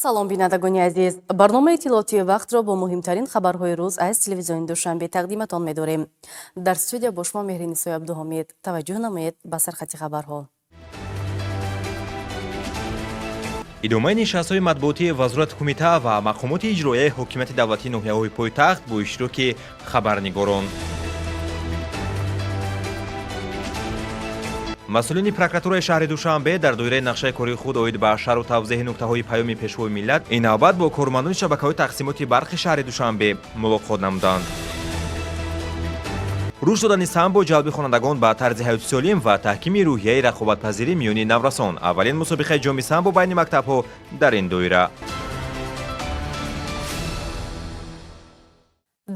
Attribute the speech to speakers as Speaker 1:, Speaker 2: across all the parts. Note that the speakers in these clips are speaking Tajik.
Speaker 1: Салом, бинандагони азиз! Барномаи иттилоотии вақтро бо муҳимтарин хабарҳои рӯз аз телевизиони Душанбе тақдиматон медорем. Дар студия бо шумо Меҳринисои Абдуҳомид. Таваҷҷӯҳ намоед ба сархати хабарҳо.
Speaker 2: Идомаи нишастҳои матбуотии вазорати кумита ва мақомоти иҷроияи ҳокимияти давлатии ноҳияҳои пойтахт бо иштироки хабарнигорон. Масъулини прокуратураи шаҳри Душанбе дар доираи нақшаи кории худ оид ба шарҳу тавзеҳи нуктаҳои паёми Пешвои миллат ин навбат бо кормандони шабакаҳои тақсимоти барқи шаҳри Душанбе мулоқот намуданд. Рушд додани самбо, ҷалби хонандагон ба тарзи ҳаёти солим ва таҳкими рӯҳияи рақобатпазирӣ миёни наврасон. Аввалин мусобиқаи ҷоми самбо байни мактабҳо дар ин доира.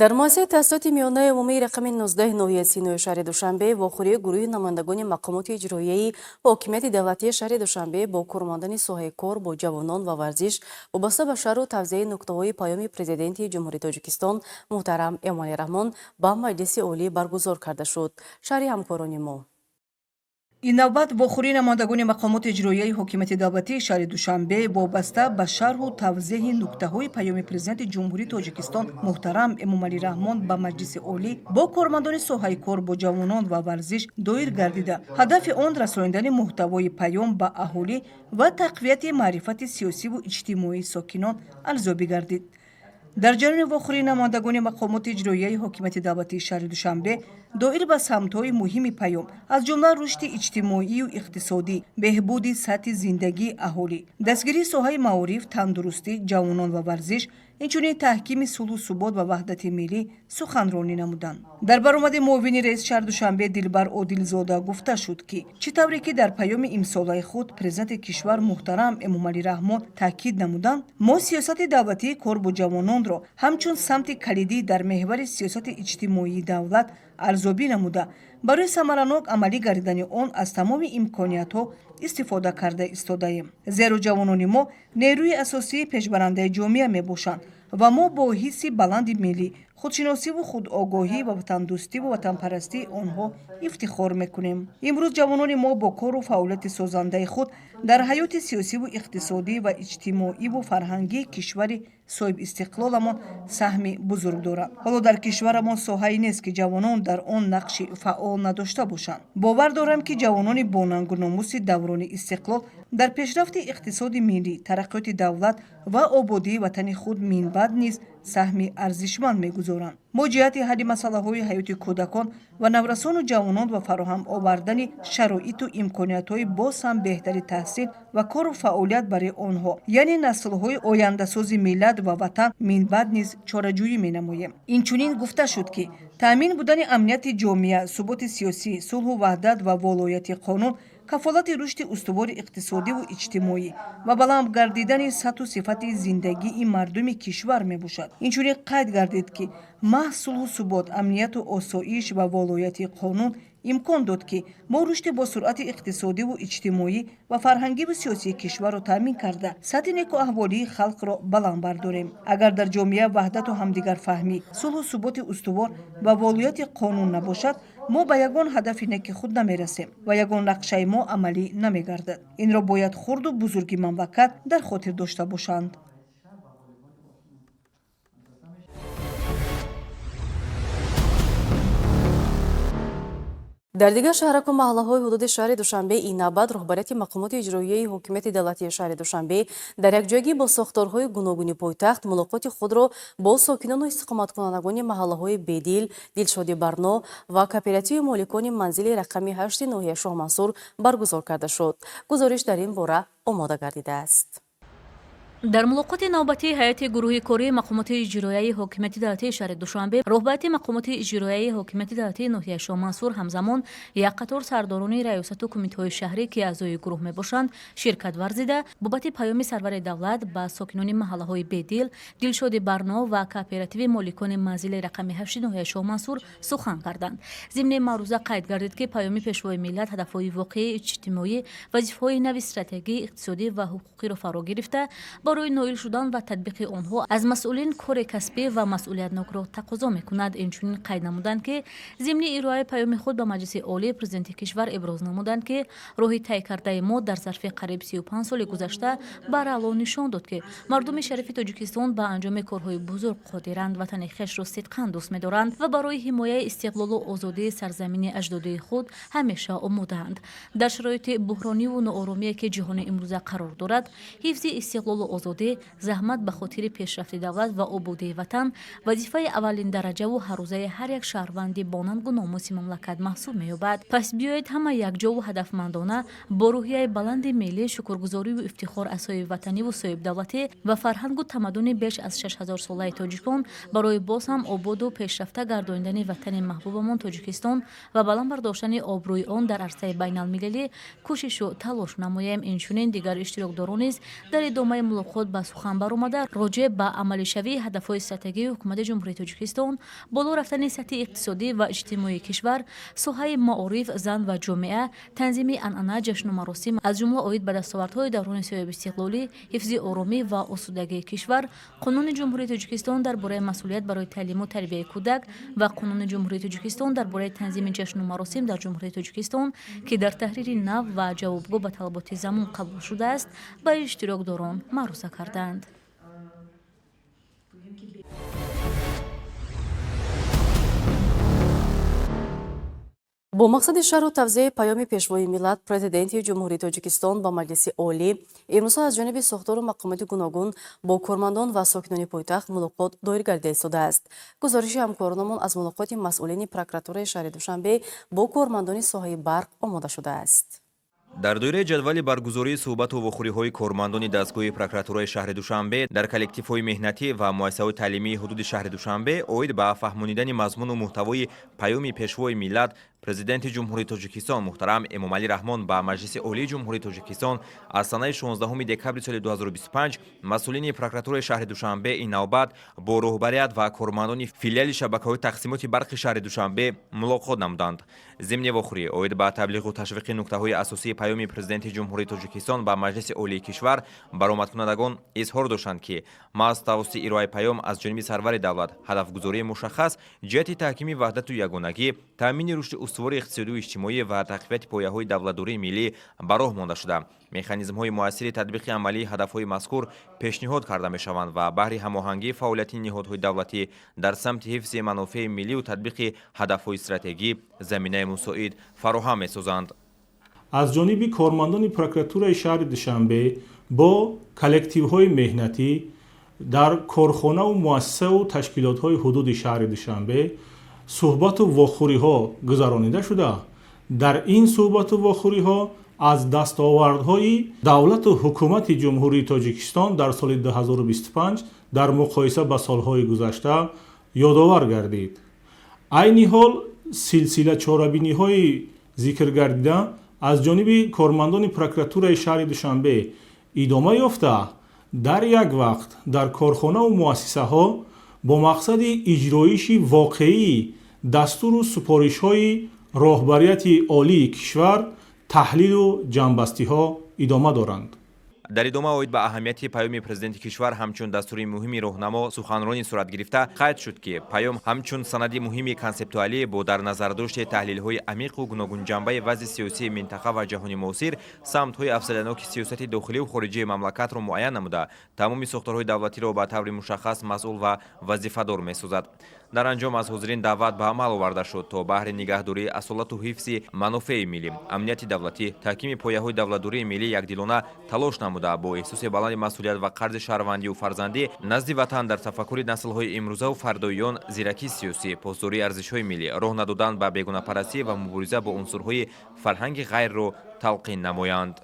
Speaker 1: Дар муассисаи таҳсилоти миёнаи умумии рақами 19 ноҳияи Синои шаҳри Душанбе вохӯрии гурӯҳи намояндагони мақомоти иҷроияи ҳокимияти давлатии шаҳри Душанбе бо кормандони соҳаи кор бо ҷавонон ва варзиш вобаста ба шарҳу тавзеҳи нуктаҳои паёми Президенти Ҷумҳурии Тоҷикистон муҳтарам Эмомалӣ Раҳмон ба Маҷлиси Олӣ баргузор карда шуд. Шарҳи ҳамкорони мо.
Speaker 3: Ин навбат вохӯрии намояндагони мақомоти иҷроияи ҳокимияти давлатии шаҳри Душанбе вобаста ба шарҳу тавзеҳи нуктаҳои паёми Президенти Ҷумҳурии Тоҷикистон муҳтарам Эмомалӣ Раҳмон ба Маҷлиси Олӣ бо кормандони соҳаи кор бо ҷавонон ва варзиш доир гардида, ҳадафи он расонидани муҳтавои паём ба аҳолӣ ва тақвияти маърифати сиёсиву иҷтимоии сокинон арзёбӣ гардид. Дар ҷараёни вохӯрии намояндагони мақомоти иҷроияи ҳокимияти давлатии шаҳри Душанбе доир ба самтҳои муҳими паём, аз ҷумла рушди иҷтимоию иқтисодӣ, беҳбуди сатҳи зиндагии аҳолӣ, дастгирии соҳаи маориф, тандурустӣ, ҷавонон ва варзиш, инчунин таҳкими сулҳу субот ва ваҳдати миллӣ суханронӣ намуданд. Дар баромади муовини раиси шаҳри Душанбе Дилбар Одилзода гуфта шуд, ки чӣ тавре ки дар паёми имсолаи худ Президенти кишвар муҳтарам Эмомалӣ Раҳмон таъкид намуданд, мо сиёсати давлатии кор бо ҷавононро ҳамчун самти калидӣ дар меҳвари сиёсати иҷтимоии давлат арзёбӣ намуда, барои самаранок амалӣ гардидани он аз тамоми имкониятҳо истифода карда истодаем, зеро ҷавонони мо нерӯи асосии пешбарандаи ҷомеа мебошанд ва мо бо ҳисси баланди миллӣ, худшиносиву худогоҳӣ ва ватандӯстиву ватанпарастии онҳо ифтихор мекунем. Имрӯз ҷавонони мо бо кору фаъолияти созандаи худ дар ҳаёти сиёсиву иқтисодӣ ва иҷтимоиву фарҳангии кишвари соҳибистиқлоламон саҳми бузург доранд. Ҳоло дар кишварамон соҳае нест, ки ҷавонон дар он нақши фаъол надошта бошанд. Бовар дорам, ки ҷавонони бонангу номуси даврони истиқлол дар пешрафти иқтисоди миллӣ, тараққиёти давлат ва ободии ватани худ минбаъд низ саҳми арзишманд мегузоранд. Мо ҷиҳати ҳалли масъалаҳои ҳаёти кӯдакон ва наврасону ҷавонон ва фароҳам овардани шароиту имкониятҳои боз ҳам беҳтари таҳсил ва кору фаъолият барои онҳо, яъне наслҳои ояндасози миллат ва ватан, минбаъд низ чораҷӯӣ менамоем. Инчунин гуфта шуд, ки таъмин будани амнияти ҷомеа, суботи сиёсӣ, сулҳу ваҳдат ва волояти қонун кафолати рушди устувори иқтисодиву иҷтимоӣ ва баланд гардидани сатҳу сифати зиндагии мардуми кишвар мебошад. Инчунин қайд гардид, ки маҳз сулҳу субот, амнияту осоиш ва волояти қонун имкон дод, ки мо рушди босуръати иқтисодиву иҷтимоӣ ва фарҳангиву сиёсии кишварро таъмин карда, сатҳи некуаҳволии халқро баланд бардорем. Агар дар ҷомеа ваҳдату ҳамдигарфаҳмӣ, сулҳу суботи устувор ва волояти қонун набошад, мо ба ягон ҳадафи неки худ намерасем ва ягон нақшаи мо амалӣ намегардад. Инро бояд хурду бузурги мамлакат дар хотир дошта бошанд.
Speaker 1: Дар дигар шаҳраку маҳаллаҳои ҳудуди шаҳри Душанбе ин навбат роҳбарияти мақомоти иҷроияи ҳокимияти давлатии шаҳри Душанбе дар якҷоягӣ бо сохторҳои гуногуни пойтахт мулоқоти худро бо сокинону истиқоматкунандагони маҳаллаҳои Бедил, Дилшоди Барно ва кооперативи моликони манзили рақами 8 ноҳияи Шоҳмансур баргузор карда шуд. Гузориш дар ин бора омода гардидааст.
Speaker 4: Дар мулоқоти навбатии ҳайати гурӯҳи кории мақомоти иҷроияи ҳокимияти давлатии шаҳри Душанбе, роҳбарияти мақомоти иҷроияи ҳокимияти давлатии ноҳияи Шоҳмансур, ҳамзамон як қатор сардорони раёсату кумитаҳои шаҳрӣ, ки аъзои гурӯҳ мебошанд, ширкат варзида, бобати паёми сарвари давлат ба сокинони маҳаллаҳои Бедил, Дилшоди Барно ва кооперативи моликони манзили рақами 8 ноҳияи Шоҳмансур сухан карданд. Зимни маъруза қайд гардид, ки паёми Пешвои миллат ҳадафҳои воқеии иҷтимоӣ, вазифаҳои нави стратегӣ, иқтисодӣ ва ҳуқуқиро фаро гирифта, Барои ноил шудан ва татбиқи онҳо аз масъулин кори касбӣ ва масъулиятнокро тақозо мекунад. Инчунин қайд намуданд, ки зимни ироаи паёми худ ба Маҷлиси Олӣ Президенти кишвар иброз намуданд, ки роҳи тай кардаи мо дар зарфи қариб 35 соли гузашта бараъло нишон дод, ки мардуми шарифи Тоҷикистон ба анҷоми корҳои бузург қодиранд, ватани хешро сидқан дӯст медоранд ва барои ҳимояи истиқлолу озодии сарзамини аҷдодии худ ҳамеша омодаанд. Дар шароити буҳрониву нооромие, ки ҷаҳони имрӯза қарор дорад, ҳифзи истиқлолу озодӣ, заҳмат ба хотири пешрафти давлат ва ободии ватан вазифаи аввалиндараҷаву ҳаррӯзаи ҳар як шаҳрванди бонангу номуси мамлакат маҳсуб меёбад. Пас биёед, ҳама якҷову ҳадафмандона, бо рӯҳияи баланди миллӣ, шукргузорию ифтихор аз соҳибватаниву соҳибдавлатӣ ва фарҳангу тамаддуни беш аз 6000-солаи тоҷикон барои боз ҳам ободу пешрафта гардонидани ватани маҳбубамон Тоҷикистон ва баланд бардоштани обрӯи он дар арсаи байналмилалӣ кӯшишу талош намоем. Инчунин дигар иштирокдорон низ дар идомаи мулоқот ба сухан баромада, роҷеъ ба амалишавии ҳадафҳои стратегии Ҳукумати Ҷумҳурии Тоҷикистон, боло рафтани сатҳи иқтисодӣ ва иҷтимоии кишвар, соҳаи маориф, зан ва ҷомеа, танзими анъана, ҷашну маросим, аз ҷумла оид ба дастовардҳои даврони соҳибистиқлолӣ, ҳифзи оромӣ ва осудагии кишвар, Қонуни Ҷумҳурии Тоҷикистон дар бораи масъулият барои таълиму тарбияи кӯдак ва Қонуни Ҷумҳурии Тоҷикистон дар бораи танзими ҷашну маросим дар Ҷумҳурии Тоҷикистон, ки дар таҳрири нав ва ҷавобгӯ ба талаботи замон қабул шудааст, ба иштирокдорон маъруза карданд.
Speaker 1: Бо мақсади шарҳу тавзеҳи паёми Пешвои миллат, Президенти Ҷумҳурии Тоҷикистон ба Маҷлиси Олӣ имрӯза аз ҷониби сохтору мақомоти гуногун бо кормандон ва сокинони пойтахт мулоқот доир гардида истодааст. Гузориши ҳамкоронамон аз мулоқоти масъулини прокуратураи шаҳри Душанбе бо кормандони соҳаи барқ омода шудааст.
Speaker 2: Дар доираи ҷадвали баргузории суҳбату вохӯриҳои кормандони дастгоҳи прокуратураи шаҳри Душанбе дар коллективҳои меҳнатӣ ва муассисаҳои таълимии ҳудуди шаҳри Душанбе оид ба фаҳмонидани мазмуну муҳтавои паёми Пешвои миллат, Президенти Ҷумҳурии Тоҷикистон муҳтарам Эмомалӣ Раҳмон ба Маҷлиси Олии Ҷумҳурии Тоҷикистон аз санаи 16 декабри соли 2025, масъулини прокуратураи шаҳри Душанбе ин навбат бо роҳбарият ва кормандони филиали шабакаҳои тақсимоти барқи шаҳри Душанбе мулоқот намуданд. Зимни вохӯрӣ оид ба таблиғу ташвиқи нуктаҳои асосии паёми Президенти Ҷумҳурии Тоҷикистон ба Маҷлиси Олии кишвар баромадкунандагон изҳор доштанд, ки маҳз тавассути ироаи паём аз ҷониби сарвари давлат ҳадафгузории мушаххас ҷиҳати таҳкими ваҳдату ягонагӣ, таъмини рушди устувори иқтисодию иҷтимоӣ ва тақвияти пояҳои давлатдории миллӣ ба роҳ монда шуда, механизмҳои муассири татбиқи амалии ҳадафҳои мазкур пешниҳод карда мешаванд ва баҳри ҳамоҳангии фаъолияти ниҳодҳои давлатӣ дар самти ҳифзи манофеи миллию татбиқи ҳадафҳои стратегӣ заминаи мусоид фароҳам месозанд.
Speaker 5: Аз ҷониби кормандони прокуратураи шаҳри Душанбе бо коллективҳои меҳнатӣ дар корхонаву муассисаву ташкилотҳои ҳудуди шаҳри Душанбе суҳбату вохӯриҳо гузаронида шуда, дар ин суҳбату вохӯриҳо аз дастовардҳои давлату ҳукумати Ҷумҳурии Тоҷикистон дар соли 2025 дар муқоиса ба солҳои гузашта ёдовар гардид. Айни ҳол силсила чорабиниҳои зикргардида аз ҷониби кормандони прокуратураи шаҳри Душанбе идома ёфта, дар як вақт дар корхонаву муассисаҳо бо мақсади иҷроиши воқеии дастуру супоришҳои роҳбарияти олии кишвар таҳлилу ҷамъбастиҳо идома доранд.
Speaker 2: Дар идома оид ба аҳамияти паёми президенти кишвар ҳамчун дастури муҳими роҳнамо суханронӣ сурат гирифта, қайд шуд, ки паём ҳамчун санади муҳими консептуалӣ бо дар назардошти таҳлилҳои амиқу гуногунҷанбаи вазъи сиёсии минтақа ва ҷаҳони муосир, самтҳои афзалиятноки сиёсати дохиливу хориҷии мамлакатро муайян намуда, тамоми сохторҳои давлатиро ба таври мушаххас масъул ва вазифадор месозад. Дар анҷом аз ҳозирин даъват ба амал оварда шуд, то баҳри нигаҳдории асолату ҳифзи манофеи миллӣ, амнияти давлатӣ, таҳкими пояҳои давлатдории миллӣ якдилона талош намуда, бо эҳсоси баланди масъулият ва қарзи шаҳрвандию фарзандӣ назди ватан дар тафаккури наслҳои имрӯзаву фардоиён зиракии сиёсӣ, посдории арзишҳои миллӣ, роҳ надодан ба бегонапарастӣ ва мубориза бо унсурҳои фарҳанги ғайрро талқин намоянд.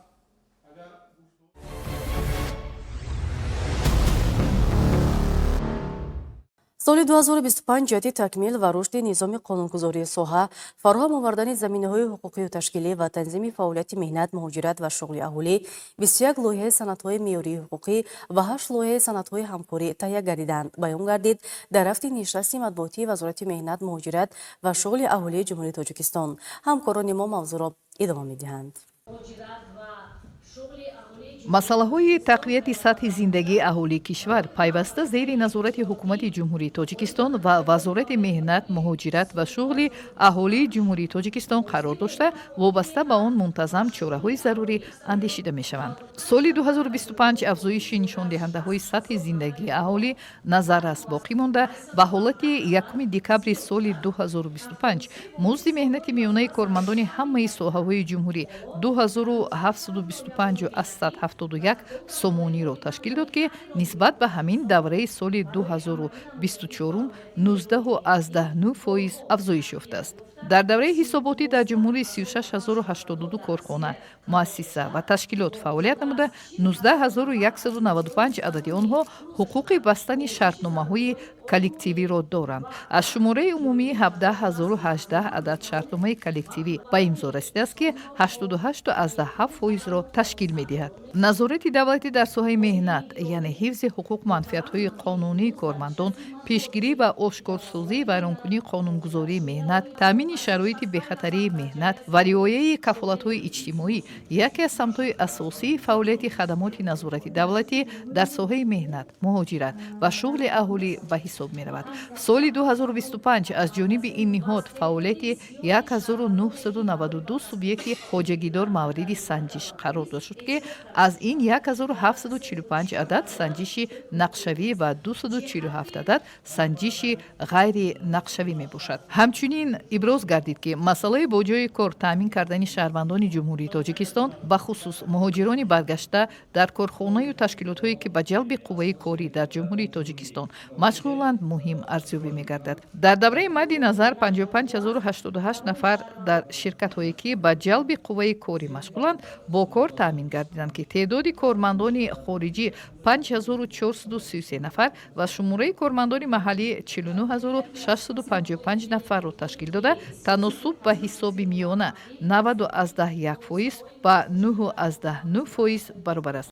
Speaker 1: Соли 2025 ҷиҳати такмил ва рушди низоми қонунгузории соҳа, фароҳам овардани заминаҳои ҳуқуқию ташкилӣ ва танзими фаъолияти меҳнат, муҳоҷират ва шуғли аҳолӣ 21 лоиҳаи санадҳои меъёрии ҳуқуқӣ ва 8 лоиҳаи санадҳои ҳамкорӣ таҳия гардиданд, баён гардид дар рафти нишасти матбуотии Вазорати меҳнат, муҳоҷират ва шуғли аҳолии Ҷумҳурии Тоҷикистон. Ҳамкорони мо мавзӯъро идома медиҳанд.
Speaker 6: Масъалаҳои тақвияти сатҳи зиндагии аҳолии кишвар пайваста зери назорати Ҳукумати Ҷумҳурии Тоҷикистон ва Вазорати меҳнат, муҳоҷират ва шуғли аҳолии Ҷумҳурии Тоҷикистон қарор дошта, вобаста ба он мунтазам чораҳои зарурӣ андешида мешаванд. Соли 2025 афзоиши нишондиҳандаҳои сатҳи зиндагии аҳолӣ назаррас боқӣ монда, ба ҳолати 1 декабри соли 2025 музди меҳнати миёнаи кормандони ҳамаи соҳаҳои ҷумҳурӣ 2725,71 сомониро ташкил дод, ки нисбат ба ҳамин давраи соли 2024 19,9% афзоиш ёфтааст. Дар давраи ҳисоботӣ дар ҷумҳурӣ 36 082 корхона, муассиса ва ташкилот фаъолият намуда, 19 195 адади онҳо ҳуқуқи бастани шартномаҳои коллективиро доранд. Аз шумораи умумии 17 018 адад шартномаи коллективӣ ба имзо расидааст, ки 88,7 фоизро ташкил медиҳад. Назорати давлатӣ дар соҳаи меҳнат, яъне ҳифзи ҳуқуқ, манфиатҳои қонунии кормандон, пешгирӣ ва ошкорсозии вайронкунии қонунгузории меҳнат, таъмини шароити бехатарии меҳнат ва риояи кафолатҳои иҷтимоӣ яке аз самтҳои асосии фаъолияти хадамоти назорати давлатӣ дар соҳаи меҳнат, муҳоҷират ва шуғли аҳолӣ ба ҳисоб меравад. Соли 2025 аз ҷониби ин ниҳод фаъолияти 1992 субъекти хоҷагидор мавриди санҷиш қарор дода шуд, ки аз ин 1745 адад санҷиши нақшавӣ ва 247 адад санҷиши ғайринақшавӣ мебошад. Ҳамчунин иброз гардид, ки масъалаи бо ҷойи кор таъмин кардани шаҳрвандони Ҷумҳурии Тоҷикистон, бахусус муҳоҷирони баргашта, дар корхонаю ташкилотҳое, ки ба ҷалби қувваи корӣ дар Ҷумҳурии Тоҷикистон машғуланд, муҳим арзёбӣ мегардад. Дар давраи мадди назар 55 088 нафар дар ширкатҳое, ки ба ҷалби қувваи корӣ машғуланд, бо кор таъмин гардиданд, ки теъдоди кормандони хориҷӣ 5433 нафар ва шумораи кормандони маҳаллӣ 49 655 нафарро ташкил дода, таносуб ба ҳисоби миёна 90,1% ба 9,9% баробар аст.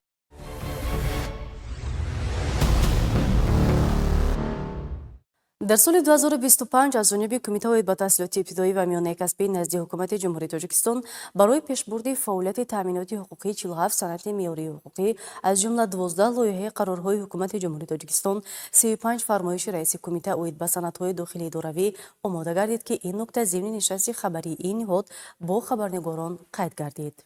Speaker 1: Дар соли 2025 аз ҷониби Кумитаи ба таҳсилоти ибтидоӣ ва миёнаи касбӣ назди Ҳукумати Ҷумҳурии Тоҷикистон барои пешбурди фаъолияти таъминоти ҳуқуқӣ 47 санади меъёрии ҳуқуқӣ, аз ҷумла 12 лоиҳаи қарорҳои Ҳукумати Ҷумҳурии Тоҷикистон, 35 фармоиши раиси кумита оид ба санадҳои дохили идоравӣ омода гардид, ки ин нукта зимни нишасти хабарии ин ниҳод бо хабарнигорон қайд гардид.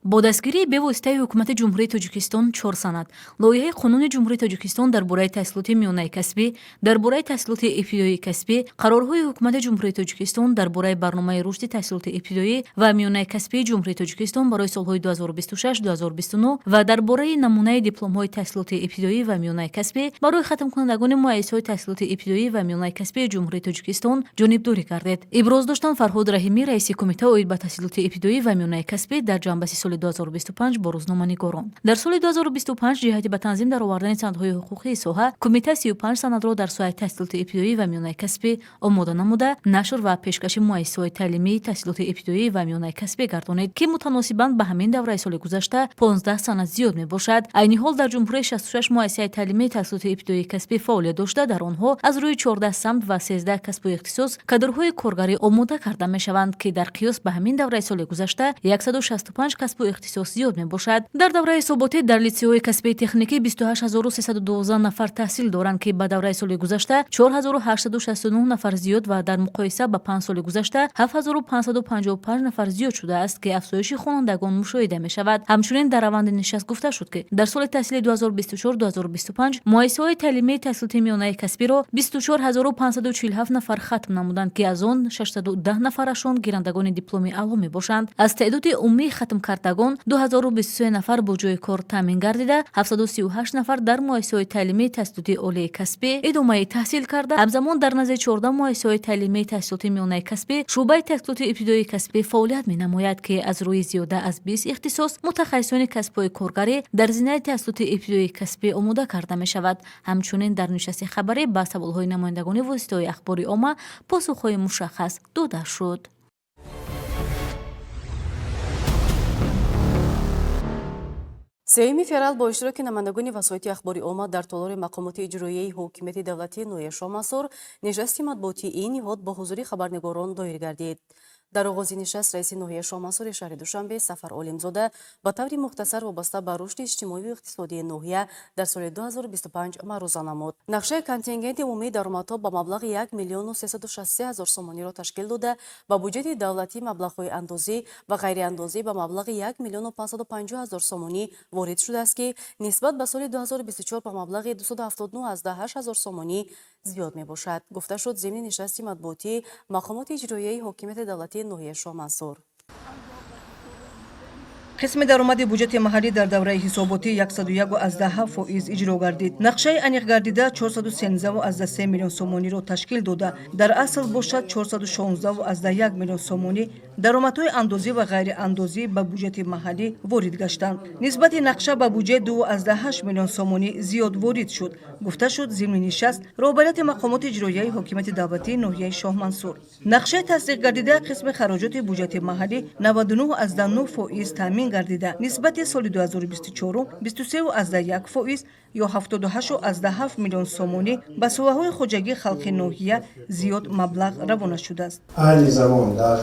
Speaker 4: Бо дастгирии бевоситаи Ҳукумати Ҷумҳурии Тоҷикистон чор санад: лоиҳаи Қонуни Ҷумҳурии Тоҷикистон дар бораи таҳсилоти миёнаи касбӣ, дар бораи таҳсилоти ибтидоии касбӣ, қарорҳои Ҳукумати Ҷумҳурии Тоҷикистон дар бораи барномаи рушди таҳсилоти ибтидоӣ ва миёнаи касбии Ҷумҳурии Тоҷикистон барои солҳои 2026-2029 ва дар бораи намунаи дипломҳои таҳсилоти ибтидоӣ ва миёнаи касбӣ барои хатмкунандагони муассисаҳои таҳсилоти ибтидоӣ ва миёнаи касбии Ҷумҳурии Тоҷикистон ҷонибдорӣ гардид, иброз доштанд Фарҳод Раҳимӣ, раиси Кумита оид ба таҳсилоти ибтидоӣ ва миёнаи касбӣ, дар ҷанбаси соли 2025 бо рӯзноманигорон. Дар соли 2025 ҷиҳати ба танзим даровардани санадҳои ҳуқуқии соҳа кумита 35 санадро дар соҳаи таҳсилоти ибтидоӣ ва миёнаи касбӣ омода намуда, нашр ва пешкаши муассисаҳои таълимии таҳсилоти ибтидоӣ ва миёнаи касбӣ гардонид, ки мутаносибан ба ҳамин давраи соли гузашта 15 санад зиёд мебошад. Айни ҳол дар ҷумҳурӣ 66 муассисаи таълимии таҳсилоти ибтидоии касбӣ фаъолият дошта, дар онҳо аз рӯи 14 самт ва 13 касбу ихтисос кадрҳои коргарӣ омода карда мешаванд, ки дар қиёс ба ҳамин давраи соли гузашта 165 касбу ихтисос зиёд мебошад. Дар давраи ҳисоботӣ дар литсейҳои касбии техникӣ 28 312 нафар таҳсил доранд, ки ба давраи соли гузашта 4869 нафар зиёд ва дар муқоиса ба 5 соли гузашта 7555 нафар зиёд шудааст, ки афзоиши хонандагон мушоҳида мешавад. Ҳамчунин дар раванди нишаст гуфта шуд, ки дар соли таҳсили 2024-2025 муассисаҳои таълимии таҳсилоти миёнаи касбиро 24 547 нафар хатм намуданд, ки аз он 610 нафарашон гирандагони дипломи аъло мебошанд. Аз теъдоди умумии хатмкардагон 2023 нафар бо ҷойи кор таъмин гардида, 738 нафар дар муассисаҳои таълимии таҳсилоти олии касбӣ идомаи таҳсил карда, ҳамзамон дар назди 14 муассисаҳои таълимии таҳсилоти миёнаи касбӣ шӯъбаи таҳсилоти ибтидоии касбӣ фаъолият менамояд, ки аз рӯи зиёда аз 20 ихтисос мутахассисони касбҳои коргарӣ дар зинаи таҳсилоти ибтидоии касбӣ омода карда мешавад. Ҳамчунин дар нишасти хабарӣ ба саволҳои намояндагони воситаҳои ахбори омма посухҳои мушаххас дода шуд.
Speaker 1: 3 феврал бо иштироки намояндагони васоити ахбори омма дар толори мақомоти иҷроияи ҳокимияти давлатии ноҳияи Шоҳмансур нишасти матбуотии ин ниҳод бо ҳузури хабарнигорон доир гардид. Дар оғози нишаст раиси ноҳияи Шоҳмансури шаҳри Душанбе Сафар Олимзода ба таври мухтасар вобаста ба рушди иҷтимоию иқтисодии ноҳия дар соли 2025 маъруза намуд. Нақшаи контингенти умумии даромадҳо ба маблағи 1 миллиону 363 ҳазор сомониро ташкил дода, ба буҷети давлатӣ маблағҳои андозӣ ва ғайриандозӣ ба маблағи 1 миллиону 550 ҳазор сомонӣ ворид шудааст, ки нисбат ба соли 2024 ба маблағи 279,8 ҳазор сомонӣ зиёд мебошад, гуфта шуд зимни нишасти матбуотии мақомоти иҷроияи ҳокимияти давлатии ноҳияи Шоҳмансур.
Speaker 3: Қисми даромади буҷети маҳаллӣ дар давраи ҳисоботӣ 101,7% иҷро гардид. Нақшаи аниқ гардида 413,3 миллион сомониро ташкил дода, дар асл бошад 416,1 миллион сомонӣ даромадҳои андозӣ ва ғайриандозӣ ба буҷети маҳаллӣ ворид гаштанд. Нисбати нақша ба буҷет 2,8 миллион сомонӣ зиёд ворид шуд, гуфта шуд зимни нишаст роҳбарияти мақомоти иҷроияи ҳокимияти давлатии ноҳияи Шоҳмансур. Нақшаи тасдиқ гардида қисми хароҷоти буҷети маҳаллӣ 99,9% таъмин гардида, нисбати соли 2024 23,1% ё 78,7 миллион сомонӣ ба соҳаҳои хоҷагии халқи ноҳия зиёд маблағ равона шудааст.
Speaker 7: Айни замон дар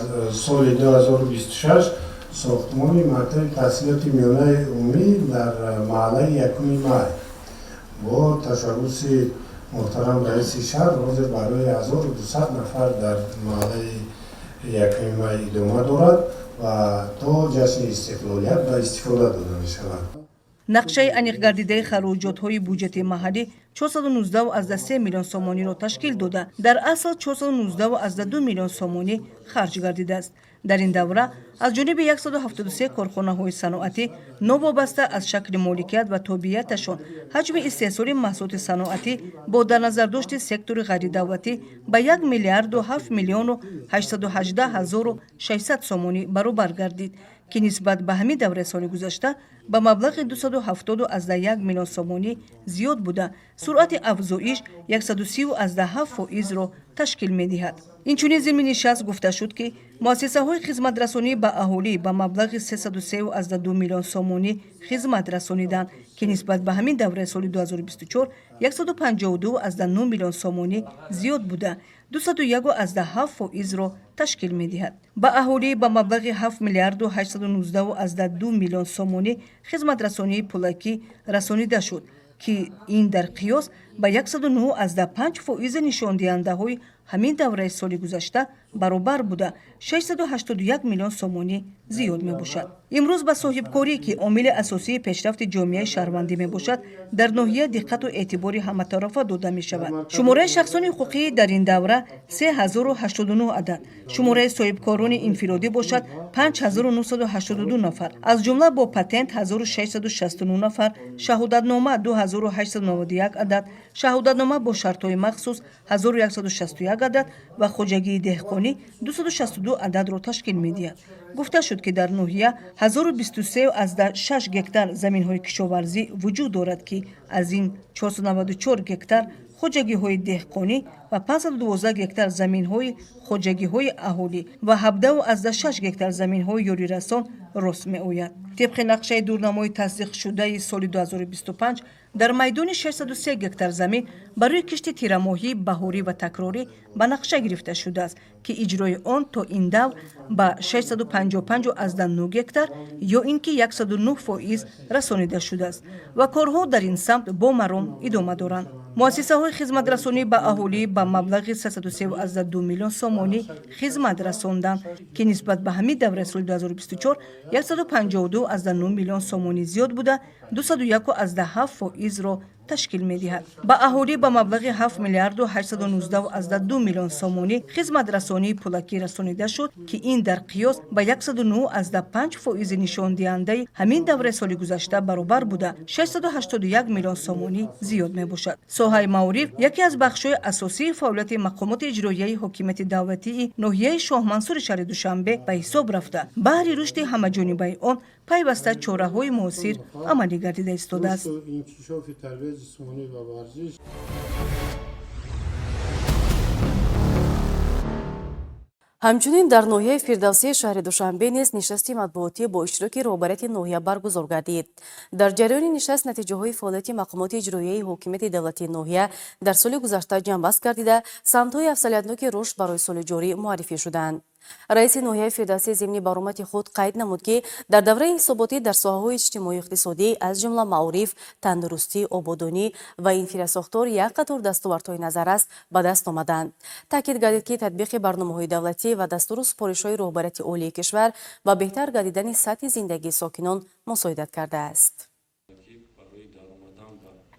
Speaker 7: соли 2026 сохтмони мактаби таҳсилоти миёнаи умумӣ дар маҳаллаи Якуми Май бо ташаббуси муҳтарам раиси шаҳр ҳозир барои 1200 нафар дар маҳаллаи Якуми Май идома дорад ва то ҷашни истиқлолият ба истифода дода мешавад.
Speaker 3: Нақшаи аниқгардидаи хароҷотҳои буҷети маҳаллӣ 419,3 миллион сомониро ташкил дода, дар асл 419,2 миллион сомонӣ харҷ гардидааст. Дар ин давра аз ҷониби 173 корхонаҳои саноатӣ новобаста аз шакли моликият ва тобеияташон ҳаҷми истеҳсоли маҳсулоти саноатӣ бо дар назардошти сектори ғайридавлатӣ ба 1 миллиарду 7 миллиону 818 ҳазору 600 сомонӣ баробар гардид, ки нисбат ба ҳамин давраи соли гузашта ба маблағи 270,1 миллион сомонӣ зиёд буда, суръати афзоиш 130,7%-ро ташкил медиҳад. Инчунин зимни нишаст гуфта шуд, ки муассисаҳои хизматрасонӣ ба аҳолӣ ба маблағи 303,2 миллион сомонӣ хизмат расониданд, ки нисбат ба ҳамин давраи соли 2024 152,9 миллион сомонӣ зиёд буда, 201,7%-ро ташкил медиҳад. Ба аҳолӣ ба маблағи 7 миллиарду 819,2 миллион сомонӣ хизматрасонии пулакӣ расонида шуд, ки ин дар қиёс ба 109,5% нишондиҳандаҳои ҳамин давраи соли гузашта баробар буда, 681 миллион сомонӣ зиёд мебошад. Имрӯз ба соҳибкорӣ, ки омили асосии пешрафти ҷомеаи шаҳрвандӣ мебошад, дар ноҳия диққату эътибори ҳаматарафа дода мешавад. Шумораи шахсони ҳуқуқӣ дар ин давра 3089 адад, шумораи соҳибкорони инфиродӣ бошад 5982 нафар, аз ҷумла бо патент 1669 нафар, шаҳодатнома 2891 адад, шаҳодатнома бо шартҳои махсус 1161 адад ва хоҷагии деҳқонӣ 262 ададро ташкил медиҳад. Гуфта шуд, ки дар ноҳия 1023,6 гектар заминҳои кишоварзӣ вуҷуд дорад, ки аз ин 494 гектар хоҷагиҳои деҳқонӣ ва 512 гектар заминҳои хоҷагиҳои аҳолӣ ва 17,6 гектар заминҳои ёрирасон рост меояд. Тибқи нақшаи дурнамои тасдиқшудаи соли 2025 дар майдони 603 гектар замин барои кишти тирамоҳӣ, баҳорӣ ва такрорӣ ба нақша гирифта шудааст, ки иҷрои он то ин давр ба 655,9 гектар ё ин ки 109% расонида шудааст ва корҳо дар ин самт бо маром идома доранд. Муассисаҳои хизматрасонӣ ба аҳолӣ ба маблағи 303,2 миллион сомонӣ хизмат расонданд, ки нисбат ба ҳамин давраи соли 2024 152,9 миллион сомонӣ зиёд буда, 201,7%-ро ташкил медиҳад. Ба аҳолӣ ба маблағи 7 миллиарду 819,2 миллион сомонӣ хизматрасонии пулакӣ расонида шуд, ки ин дар қиёс ба 109,5% нишондиҳандаи ҳамин давраи соли гузашта баробар буда, 681 миллион сомонӣ зиёд мебошад. Соҳаи маориф яке аз бахшҳои асосии фаъолияти мақомоти иҷроияи ҳокимияти давлатии ноҳияи Шоҳмансури шаҳри Душанбе ба ҳисоб рафта, баҳри рушди ҳамаҷонибаи он пайваста чораҳои муосир амалӣ гардида истодааст.
Speaker 7: Инкишофи тарбияи ҷисмонӣ ва варзиш.
Speaker 1: Ҳамчунин дар ноҳияи Фирдавсии шаҳри Душанбе низ нишасти матбуотӣ бо иштироки роҳбарияти ноҳия баргузор гардид. Дар ҷараёни нишаст натиҷаҳои фаъолияти мақомоти иҷроияи ҳокимияти давлатии ноҳия дар соли гузашта ҷамъбаст гардида, самтҳои афзалиятноки рушд барои соли ҷорӣ муаррифӣ шуданд. Раиси ноҳияи Фирдавсӣ зимни баромади худ қайд намуд, ки дар давраи ҳисоботӣ дар соҳаҳои иҷтимоию иқтисодӣ, аз ҷумла маориф, тандурустӣ, ободонӣ ва инфрасохтор як қатор дастовардҳои назаррас ба даст омаданд. Таъкид гардид, ки татбиқи барномаҳои давлатӣ ва дастуру супоришҳои роҳбарияти олии кишвар ба беҳтар гардидани сатҳи зиндагии сокинон мусоидат кардааст.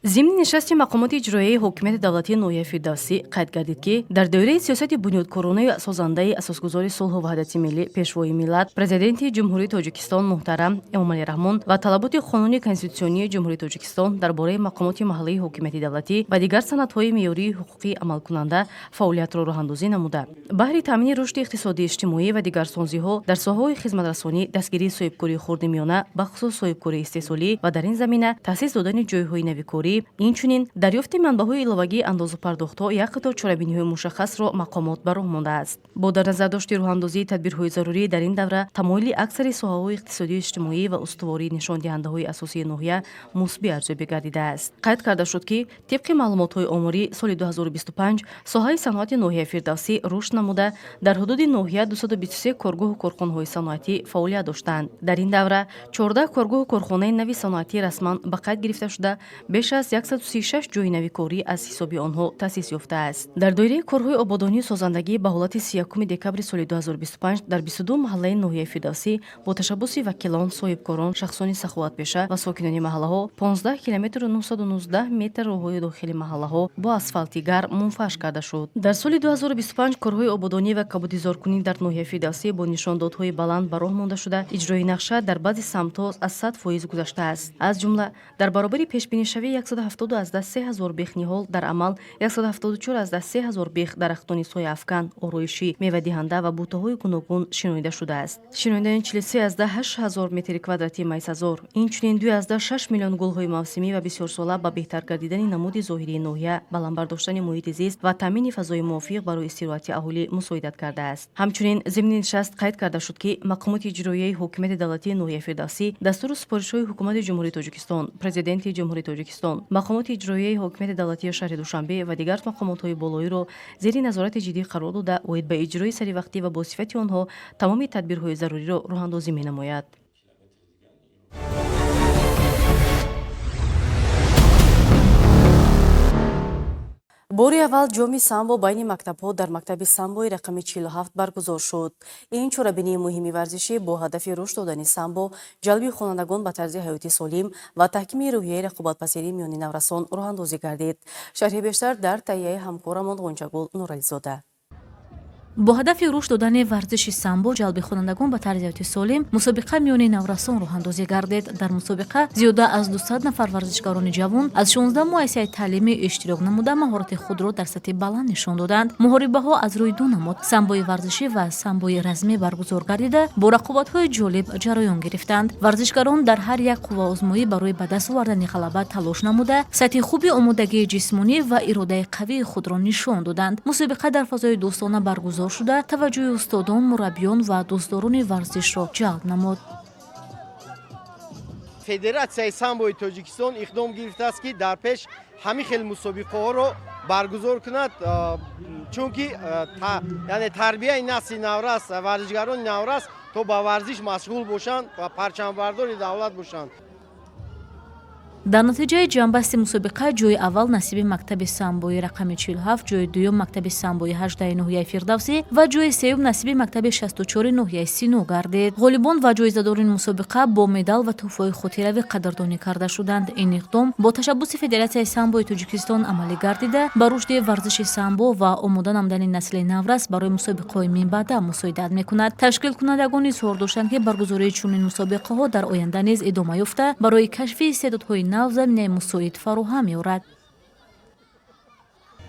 Speaker 1: Зимни нишасти мақомоти иҷроияи ҳокимияти давлатии ноҳияи Фирдавсӣ қайд гардид, ки дар доираи сиёсати бунёдкоронаю созандаи асосгузори сулҳу ваҳдати миллӣ, Пешвои миллат, Президенти Ҷумҳурии Тоҷикистон муҳтарам Эмомалӣ Раҳмон ва талаботи Қонуни конститутсионии Ҷумҳурии Тоҷикистон дар бораи мақомоти маҳаллии ҳокимияти давлатӣ ва дигар санадҳои меъёрии ҳуқуқӣ амалкунанда фаъолиятро роҳандозӣ намуда, баҳри таъмини рушди иқтисодӣ, иҷтимоӣ ва дигарсозиҳо дар соҳаҳои хизматрасонӣ, дастгирии соҳибкории хурди миёна, бахусус соҳибкории истеҳсолӣ ва дар ин замина таъсис додани ҷойҳои нави корӣ, инчунин дарёфти манбаъҳои иловагии андозу пардохтҳо як қатор чорабиниҳои мушаххасро мақомот ба роҳ мондааст. Бо дар назардошти роҳандозии тадбирҳои зарурӣ дар ин давра тамоили аксари соҳаҳои иқтисодию иҷтимоӣ ва устувории нишондиҳандаҳои асосии ноҳия мусбӣ арзёбӣ гардидааст. Қайд карда шуд, ки тибқи маълумотҳои оморӣ соли 2025 соҳаи саноати ноҳияи Фирдавсӣ рушд намуда, дар ҳудуди ноҳия 223 коргоҳу корхонаҳои саноатӣ фаъолият доштанд. Дар ин давра 14 коргоҳу корхонаи нави саноатӣ расман ба қайд гирифта шуда, беш аз 136 ҷойи нави корӣ аз ҳисоби онҳо таъсис ёфтааст. Дар доираи корҳои ободонию созандагӣ ба ҳолати 31 декабри соли 2025 дар 22 маҳаллаи ноҳияи Фирдавсӣ бо ташаббуси вакилон, соҳибкорон, шахсони саховатпеша ва сокинони маҳаллаҳо 15 километру 919 метр роҳҳои дохили маҳаллаҳо бо асфалти гарм мунфарш карда шуд. Дар соли 2025 корҳои ободонӣ ва кабудизоркунӣ дар ноҳияи Фирдавсӣ бо нишондодҳои баланд ба роҳ монда шуда, иҷрои нақша дар баъзе самтҳо аз 100% гузаштааст. Аз ҷумла дар баробари пешбинишавии 170,3 ҳазор бех ниҳол, дар амал 174,3 ҳазор бех дарахтони сояафкан, ороишӣ, мевадиҳанда ва бутаҳои гуногун шинонида шудааст. Шинонидани 43,8 ҳазор метри квадратии майсазор, инчунин 2,6 миллион гулҳои мавсимӣ ва бисёрсола ба беҳтар гардидани намуди зоҳирии ноҳия, баланд бардоштани муҳити зист ва таъмини фазои мувофиқ барои истироҳати аҳолӣ мусоидат кардааст. Ҳамчунин зимни нишаст қайд карда шуд, ки мақомоти иҷроияи ҳокимияти давлатии ноҳияи Фирдавсӣ дастуру супоришҳои Ҳукумати Ҷумҳурии Тоҷикистон, Президенти Ҷумҳурии Тоҷикистон, мақомоти иҷроияи ҳокимияти давлатии шаҳри Душанбе ва дигар мақомотҳои болоиро зери назорати ҷиддӣ қарор дода, оид ба иҷрои саривақтӣ ва бо сифати онҳо тамоми тадбирҳои заруриро роҳандозӣ менамояд. Бори аввал ҷоми самбо байни мактабҳо дар мактаби самбои рақами 47 баргузор шуд. Ин чорабинии муҳими варзишӣ бо ҳадафи рушд додани самбо, ҷалби хонандагон ба тарзи ҳаёти солим ва таҳкими рӯҳияи рақобатпазирӣ миёни наврасон роҳандозӣ гардид. Шарҳи бештар дар таҳияи ҳамкорамон Ғунчагул Нурализода.
Speaker 4: Бо ҳадафи рушд додани варзиши самбо, ҷалби хонандагон ба тарзи ҳаёти солим, мусобиқа миёни наврасон роҳандозӣ гардид. Дар мусобиқа зиёда аз 200 нафар варзишгарони ҷавон аз 16 муассисаи таълимӣ иштирок намуда, маҳорати худро дар сатҳи баланд нишон доданд. Муҳорибаҳо аз рӯи ду намуд, самбои варзишӣ ва самбои размӣ, баргузор гардида, бо рақобатҳои ҷолиб ҷараён гирифтанд. Варзишгарон дар ҳар як қувваозмоӣ барои ба даст овардани ғалаба талош намуда, сатҳи хуби омодагии ҷисмонӣ ва иродаи қавии худро нишон доданд. Мусобиқа дар фазои дӯстона баргузор шуда, таваҷҷӯҳи устодон, мураббиён ва дӯстдорони варзишро ҷалб намуд.
Speaker 8: Федератсияи самбои Тоҷикистон иқдом гирифтааст, ки дар пеш ҳамин хел мусобиқаҳоро баргузор кунад, чунки яъне тарбияи насли наврас, варзишгарони наврас то ба варзиш машғул бошанд ва парчамбардори давлат бошанд.
Speaker 4: Дар натиҷаи ҷамъбасти мусобиқа ҷойи аввал насиби мактаби самбои рақами 47, ҷойи дуюм мактаби самбои 18 ноҳияи Фирдавсӣ ва ҷойи сеюм насиби мактаби 64 ноҳияи Сино гардид. Ғолибон ва ҷоизадорони мусобиқа бо медал ва тӯҳфаҳои хотиравӣ қадрдонӣ карда шуданд. Ин иқдом бо ташаббуси Федератсияи самбои Тоҷикистон амалӣ гардида, ба рушди варзиши самбо ва омода намудани насли наврас барои мусобиқаҳои минбаъда мусоидат мекунад. Ташкилкунандагон изҳор доштанд, ки баргузории чунин мусобиқаҳо дар оянда низ идома ёфта, барои кашфи истеъдодҳои нав заминаи мусоид фароҳам меорад.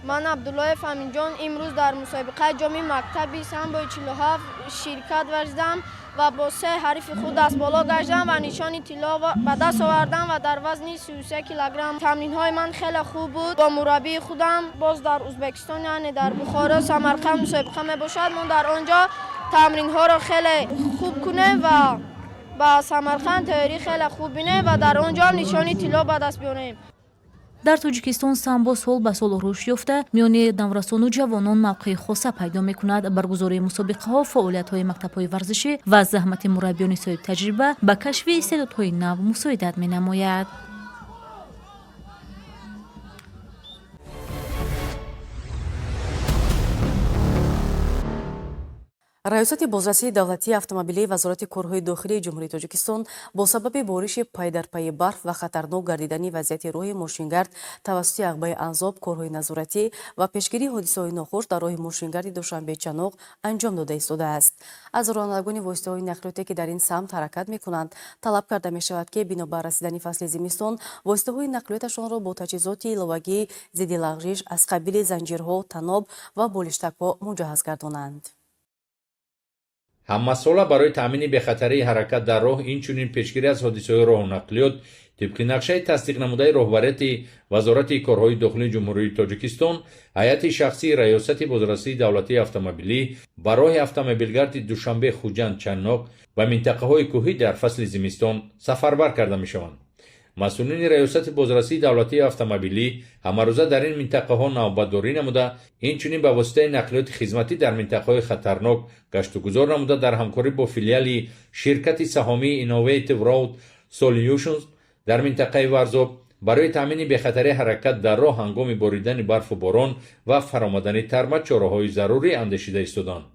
Speaker 9: Ман Абдуллоев Аминҷон имрӯз дар мусобиқаи ҷоми мактаби самбои 47 ширкат варзидам ва бо се ҳарифи худ дастболо гаштам ва нишони тилло ба даст овардам ва дар вазни 33 килограмм. Тамринҳои ман хеле хуб буд. Бо мураббии худам боз дар Узбекистон, яъне дар Бухоро, Самарқанд мусобиқа мебошад. Мо дар он ҷо тамринҳоро хеле хуб кунем ва ба Самарқанд тайёрӣ хеле хуб бинем ва дар он ҷо ҳам нишони тилло ба даст биёрем.
Speaker 4: Дар Тоҷикистон самбо сол ба сол рушд ёфта, миёни наврасону ҷавонон мавқеи хоса пайдо мекунад. Баргузории мусобиқаҳо, фаъолиятҳои мактабҳои варзишӣ ва заҳмати мураббиёни соҳибтаҷриба ба кашфи истеъдодҳои нав мусоидат менамояд.
Speaker 1: Раёсати бозрасии давлатии автомобилии Вазорати корҳои дохилии Ҷумҳурии Тоҷикистон бо сабаби бориши пайдарпайи барф ва хатарнок гардидани вазъияти роҳи мошингард тавассути ағбаи Анзоб корҳои назоратӣ ва пешгирии ҳодисаҳои нохуш дар роҳи мошингарди Душанбе-Чаноқ анҷом дода истодааст. Аз ронандагони воситаҳои нақлиёте, ки дар ин самт ҳаракат мекунанд, талаб карда мешавад, ки бинобар расидани фасли зимистон воситаҳои нақлиёташонро бо таҷҳизоти иловагии зидди лағжиш аз қабили занҷирҳо, таноб ва болиштакҳо муҷаҳҳаз гардонанд.
Speaker 10: Ҳамасола барои таъмини бехатарии ҳаракат дар роҳ, инчунин пешгирӣ аз ҳодисаҳои роҳу нақлиёт, тибқи нақшаи тасдиқнамудаи роҳбарияти Вазорати корҳои дохилии Ҷумҳурии Тоҷикистон, ҳайати шахсии Раёсати бозрасии давлатии автомобилӣ ба роҳи автомобилгарди Душанбе Хуҷанд Чанноқ ва минтақаҳои кӯҳӣ дар фасли зимистон сафарбар карда мешаванд. Масъулини Раёсати бозрасии давлатии автомобилӣ ҳамарӯза дар ин минтақаҳо навбатдорӣ намуда, инчунин ба воситаи нақлиёти хизматӣ дар минтақаҳои хатарнок гаштугузор намуда, дар ҳамкорӣ бо филиали ширкати саҳомии Innovative Road Solutions дар минтақаи Варзоб барои таъмини бехатарии ҳаракат дар роҳ ҳангоми боридани барфу борон ва фаромадани тарма чораҳои зарурӣ андешида истоданд.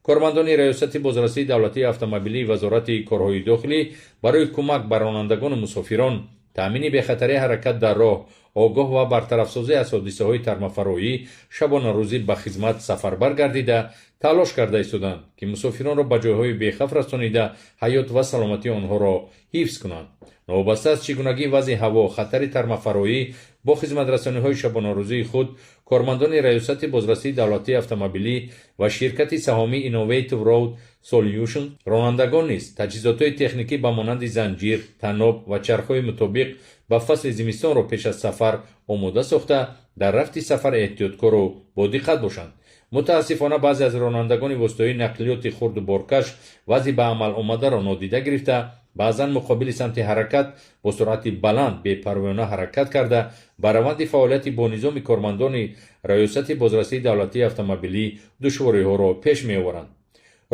Speaker 10: Кормандони Раёсати бозрасии давлатии автомобилии Вазорати корҳои дохилӣ барои кӯмак ба ронандагону мусофирон, таъмини бехатарии ҳаракат дар роҳ, огоҳ ва бартарафсозӣ аз ҳодисаҳои тармафароӣ шабонарӯзӣ ба хизмат сафарбар гардида, талош карда истоданд, ки мусофиронро ба ҷойҳои бехавф расонида, ҳаёт ва саломатии онҳоро ҳифз кунанд. Новобаста аз чигунагии вазъи ҳаво, хатари тармафароӣ, бо хизматрасониҳои шабонарӯзии худ кормандони Раёсати бозрасии давлатии автомобилӣ ва ширкати саҳомии Innovative Road Solutions ронандагон низ таҷҳизотҳои техникӣ ба монанди занҷир, таноб ва чархҳои мутобиқ ба фасли зимистонро пеш аз сафар омода сохта, дар рафти сафар эҳтиёткору бодиққат бошанд. Мутаассифона, баъзе аз ронандагони воситаҳои нақлиёти хурду боркаш вазъи ба амал омадаро нодида гирифта, баъзан муқобили самти ҳаракат бо суръати баланд бепарвоёна ҳаракат карда, ба раванди фаъолияти бо низоми кормандони Раёсати бозрасии давлатии автомобилӣ душвориҳоро пеш меоваранд.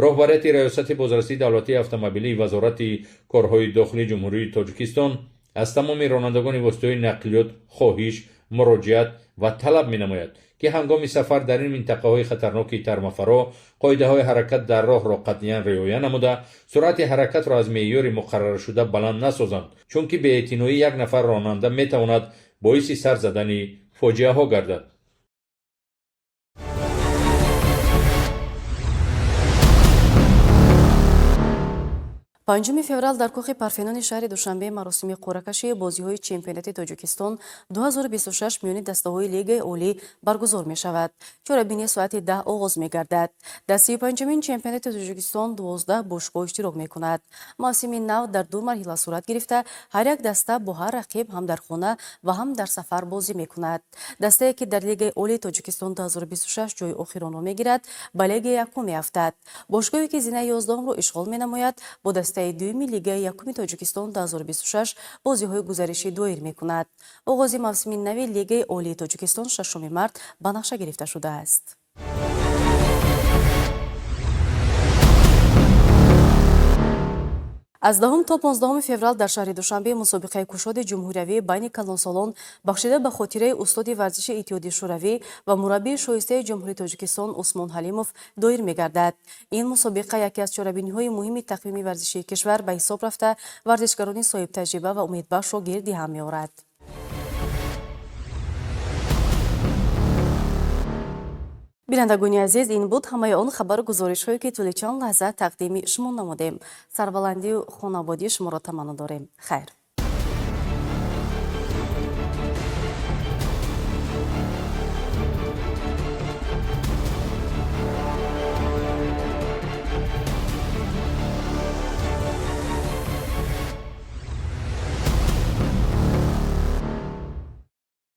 Speaker 10: Роҳбарияти Раёсати бозрасии давлатии автомобилии Вазорати корҳои дохилии Ҷумҳурии Тоҷикистон аз тамоми ронандагони воситаҳои нақлиёт хоҳиш, муроҷиат ва талаб менамояд, ки ҳангоми сафар дар ин минтақаҳои хатарноки тармафаро қоидаҳои ҳаракат дар роҳро қатъиян риоя намуда, суръати ҳаракатро аз меъёри муқарраршуда баланд насозанд, чунки беэътиноии як нафар ронанда метавонад боиси сар задани фоҷиаҳо гардад.
Speaker 1: 5 феврал дар кӯхи Парфенони шаҳри Душанбе маросими қуръакашии бозиҳои чемпионати Тоҷикистон 2026 миёни дастаҳои Лигаи Олӣ баргузор мешавад. Чорабинӣ соати 10 оғоз мегардад. Дар 35-умин чемпионати Тоҷикистон 12 бошгоҳ иштирок мекунад. Мавсими нав дар ду марҳила сурат гирифта, ҳар як даста бо ҳар рақиб ҳам дар хона ва ҳам дар сафар бозӣ мекунад. Дастае, ки дар Лигаи Олии Тоҷикистон 2026 ҷои охиронро мегирад, ба Лигаи якум меафтад. Бошгоҳе, ки зинаи 11-умро ишғол менамояд, бо дастаи дуюми Лигаи якуми Тоҷикистон 2026 бозиҳои гузаришӣ доир мекунад. Оғози мавсими нави Лигаи Олии Тоҷикистон 6 март ба нақша гирифта шудааст. Аз 10 то 15 феврал дар шаҳри Душанбе мусобиқаи кушоди ҷумҳуриявӣ байни калонсолон, бахшида ба хотираи устоди варзиши Иттиҳоди Шӯравӣ ва мураббии шоистаи Ҷумҳурии Тоҷикистон Усмон Ҳалимов доир мегардад. Ин мусобиқа яке аз чорабиниҳои муҳими тақвими варзишии кишвар ба ҳисоб рафта, варзишгарони соҳибтаҷриба ва умедбахшро гирди ҳам меорад. Бинандагони азиз, ин буд ҳамаи он хабару гузоришҳое, ки тӯли чанд лаҳза тақдими шумо намудем. Сарбаландию хонободии шуморо таманно дорем. Хайр.